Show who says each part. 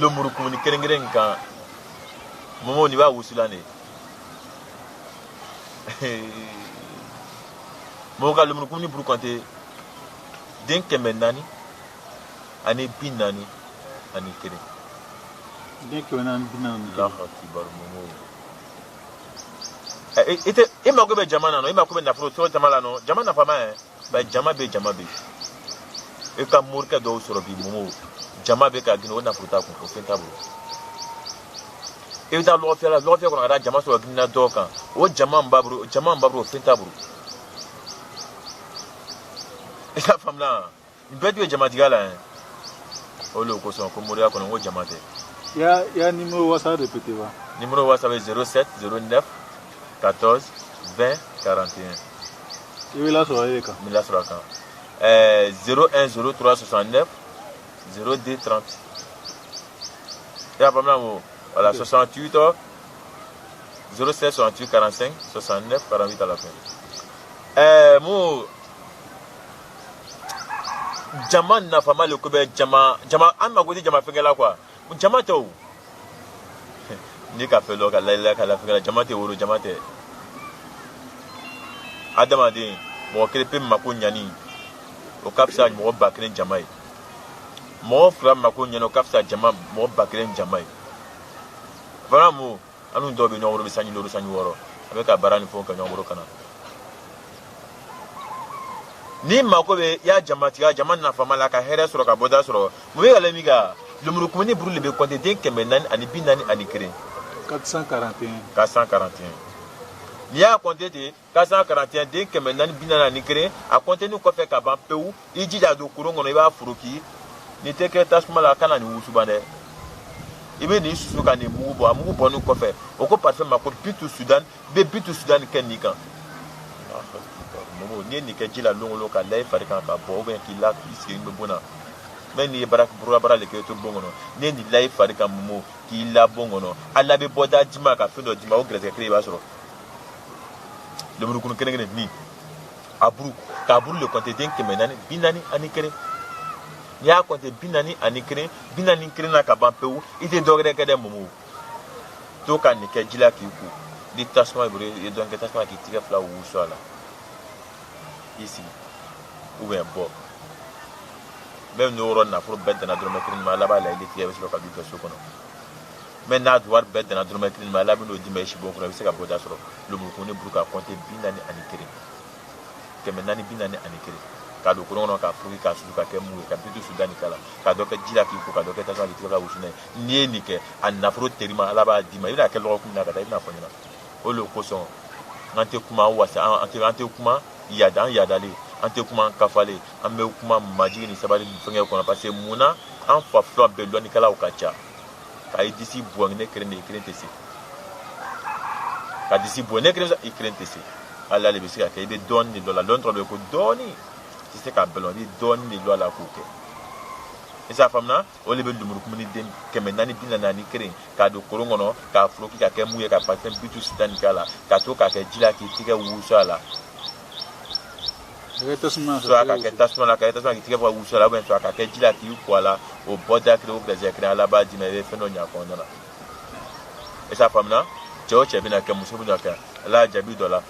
Speaker 1: Lemurukumuni kelen kelen in kan, Momo, nin b'a wusulan de ye. Mɔgɔ ka lemurukumuni buru kɔnte den 441.
Speaker 2: Den 441.
Speaker 1: Allahu akibar, Momo. I tɛ i mako bɛ jama na nɔ, i mako bɛ nafolo sɔrɔ jama la nɔ, jama nafama yɛ. Ba jama bɛ, jama bɛ. I ka morikɛ dɔw sɔrɔ bi, Momo, jama bɛ ka gini, o nafolo t'a kun, o fɛn t'a bolo. I bɛ taa lɔgɔfiyɛ la, lɔgɔfiyɛ kɔnɔ, ka taa jama sɔrɔ ginina dɔw kan, o jama min b'a bolo, jama min b'a bolo, o fɛn t'a bolo. I y'a faamuya? Nin bɛɛ tun ye jamatigiya la yɛ. O de kosɔn ko moriya kɔnɔ, ko jama tɛ.
Speaker 2: I ya numéro WhatsApp répété wa?
Speaker 1: Numéro WhatsApp ye 07 09 14 20 41.
Speaker 2: I bɛ lasɔrɔ e kan.
Speaker 1: N bɛ lasɔrɔ a kan. 01 03 69 02 30. I y'a faamuya o? Voilà, 68 07 68 45 69 48 à la fin. Mun jama nafama le ko bɛ jama jama, an mako tɛ jama fɛnkɛ la quoi, jama tɛ o. N'i ka fɛn dɔ ka layila ka la fɛnkɛ la, jama tɛ woro, jama tɛ. Adamaden mɔgɔ kelen pe mako ɲani, o ka fisa mɔgɔ 1000 jama ye. Mɔgɔ fila mako ɲani, o ka fisa jama mɔgɔ 1000 jama ye. Vraiment, mun an n'u dɔw bɛ ɲɔgɔn bolo, bɛ sanji 5, sanji 6, a bɛ ka baara ni fɛnw kɛ ɲɔgɔn bolo ka na. Ni mako bɛ i y'a jamatigiya, jama nafama la, ka hɛrɛ sɔrɔ, ka bɔda sɔrɔ, mun bɛ ka min kan? Lemurukumuni buru de bɛ kɔnte den 441.
Speaker 2: 441.
Speaker 1: 441. N'i y'a kɔnte ten, 441, den 441, a kɔnteni kɔfɛ ka ban pewu, i jija don kurun kɔnɔ, i b'a foroki. N'i tɛ kɛ tasuma la, a kana nin wusuban dɛ. I bɛ nin susu ka nin mugu bɔ. A mugu bɔlen kɔfɛ, o ko parfum ma ko Bitu Sudan. I bɛ Bitu Sudan kɛ nin kan. Momo, n'i ye nin kɛ ji la lon o lon, ka la i fari kan ka bɔ, ou bien k'i la k'i sigi bɛ bon na, même n'i ye baara buru baara de kɛ, i to bon kɔnɔ, n'i ye nin la i fari kan, Momo, k'i la bon kɔnɔ, Ala bɛ bɔda d'i ma ka fɛn dɔ d'i ma, o gɛrɛsɛgɛ kelen i b'a sɔrɔ. Lemurukumuni kelen kelen nin, a buru, k'a buru le kɔnte den 441. N'i y'a kɔnte 41, 41 na ka ban pewu, i tɛ dɔ wɛrɛ kɛ dɛ, Momo. To ka nin kɛ ji la k'i ko. Ni tasuma b'i bolo, i ye dɔɔnin kɛ tasuma k'i tigɛ fila wusu a la, i sigi ou bien bɔ. Même n'o yɔrɔ nafolo bɛɛ danna dɔrɔmɛ kelen ma, Ala b'a layidu tigɛ, i bɛ sɔrɔ ka don i ka so kɔnɔ. Mais n'a wari bɛɛ danna dɔrɔmɛ kelen ma, Ala bɛ n'o d'i ma i sibon kɔnɔ, i bɛ se ka bɔda sɔrɔ. Lemurukumuni buru k'a kɔnte 41, 441, k'a don kolon kɔnɔ, k'a furuki, k'a susu, ka kɛ mugu ye, ka Bitu Sudani k'a la, ka dɔ kɛ ji la k'i ko, ka dɔ kɛ tasuma k'i tigɛ ka wusu n'a ye. N'i ye nin kɛ, a nafolo terima, Ala b'a d'i ma. I bɛna kɛ lɔgɔkun min na ka taa, i bɛna fɔ n ɲɛna. O de kosɔn an tɛ kuma wasa, an tɛ kuma yada, an yadalen, an tɛ kuma an kafalen, an bɛ kuma majigi ni sabali ni fɛngɛ kɔnɔ, parce que mun na an fa fila bɛɛ lɔnnikɛlaw ka ca. Ka i disi bɔ, ne kelen de, i kelen tɛ se ka disi bɔ, ne kelen, i kelen tɛ se. Ala de bɛ se ka kɛ. I bɛ dɔɔnin de dɔn la, lɔnni tɔgɔ bɛ ko dɔɔnin, i tɛ se k'a bɛɛ lɔn, i bɛ dɔɔnin de lɔn a la k'o kɛ. I s'a faamuya? O de bɛ lemurukumuni den 441, k'a don kolon kɔnɔ, k'a foroki ka kɛ mun ye, ka parfum Bitu Sudani k'a la, ka to k'a kɛ ji la k'i tigɛ wusu a la. Soit ka kɛ tasuma la, ka kɛ tasuma k'i tigɛ fɔ ka wusu a la, ou bien soit ka kɛ ji la k'i ko a la, o bɔda kelen, o gɛrɛsɛgɛ kelen, Ala b'a d'i ma, i bɛ fɛn dɔ ɲɛ a kɔnɔna la. I s'a faamuya? Cɛ o cɛ bɛna kɛ, muso bɛna kɛ, Ala y'a jaabi dɔ la.